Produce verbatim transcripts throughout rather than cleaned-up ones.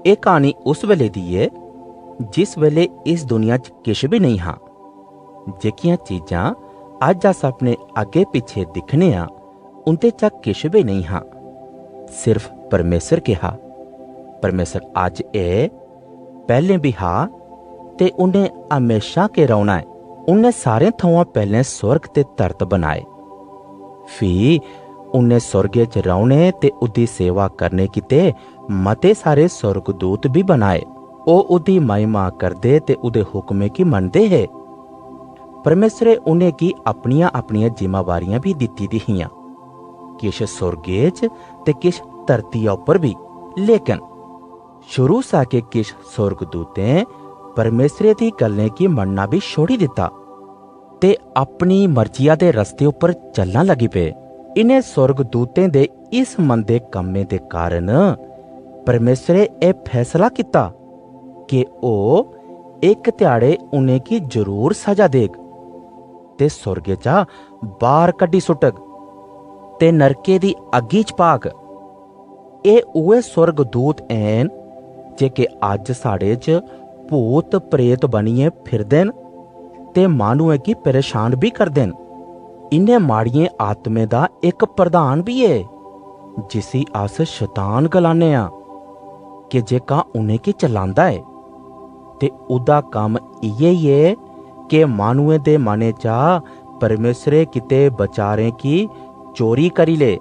एह् क्हानी उस बेले दी ऐ जिस बेले इस दुनिया च किश बी नेईं हा। जेह्कियां चीजां अज्ज अस अपने अग्गें पिच्छें दिक्खने आं, उं'दे चा किश बी नेईं हा, सिर्फ परमेसर गै हा। परमेसर अज्ज ऐ, पैह्लें बी हा, ते उ'न्नै हमेशा गै रौह्ना ऐ। उ'न्नै सारें थमां पैह्लें सुर्ग ते धरत बनाए। फ्ही उ'न्नै सुर्गे च रौह्ने ते उ'दी सेवा करने गितै मते सारे सुर्गदूत बी बनाए। ओह् उ'दी महिमा करदे ते उ'दे हुकमें गी मनदे हे। परमेसरे उ'नेंगी अपनियां-अपनियां जिम्मेवारियां बी दित्ती दी हियां, किश सुर्गे च ते किश धरतिया उप्पर बी। लेकन शुरू सा गै किश सुर्गदूतें परमेसरे दी गल्लें गी मनना बी छोड़ी दित्ता ते अपनी मर्जिया दे रस्ते उप्पर चलना लगी पे। इ'नें सुर्गदूतें दे इस मंदे कम्में दे कारण परमेसरे एह् फैसला कीता कि ओह् इक ध्याड़े उ'नेंगी जरूर सजा देग ते सुर्गे चा बाह्र कड्डी सुट्टग ते नरके दी अग्गी च पाग। एह् उ'ऐ सुर्गदूत हैन जेह्के अज्ज साढ़े च भूत प्रेत बनियै फिरदे न ते माह्नुएं गी परेशान बी करदे न। इ'नें माड़ियें आत्में दा इक प्रधान बी ऐ, जिसी अस शतान गलाने आं, कि जेह्का उ'नेंगी चलांदा ऐ। ते उ'दा कम्म इ'यै ऐ कि माह्नुएं दे मनें चा परमेसरे गितै बचारें गी चोरी करी ले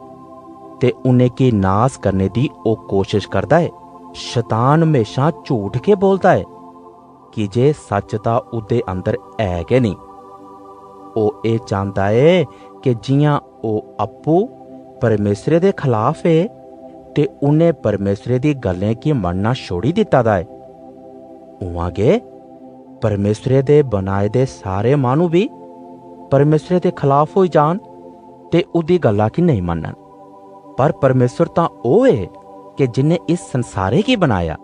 ते उ'नेंगी नास करने दी ओह् कोशश करदा ऐ। शतान म्हेशां झूठ गै बोलदा ऐ, की जे सच्च तां उ'दे अंदर ऐ गै नेईं। ओह् एह् चांह्दा ऐ कि जि'यां ओह् अप्पू परमेसरे दे खलाफ ऐ ते उ'न्नै परमेसरे दी गल्लें गी मनना छोड़ी दित्ता दा ऐ, उ'आं गै परमेसरे दे बनाए दे सारे माह्नू बी परमेसरे दे खलाफ होई जान ते उ'दी गल्ला गी नेईं मनन। पर परमेसर तां ओह् ऐ कि जि'न्नै इस संसारे गी बनाया।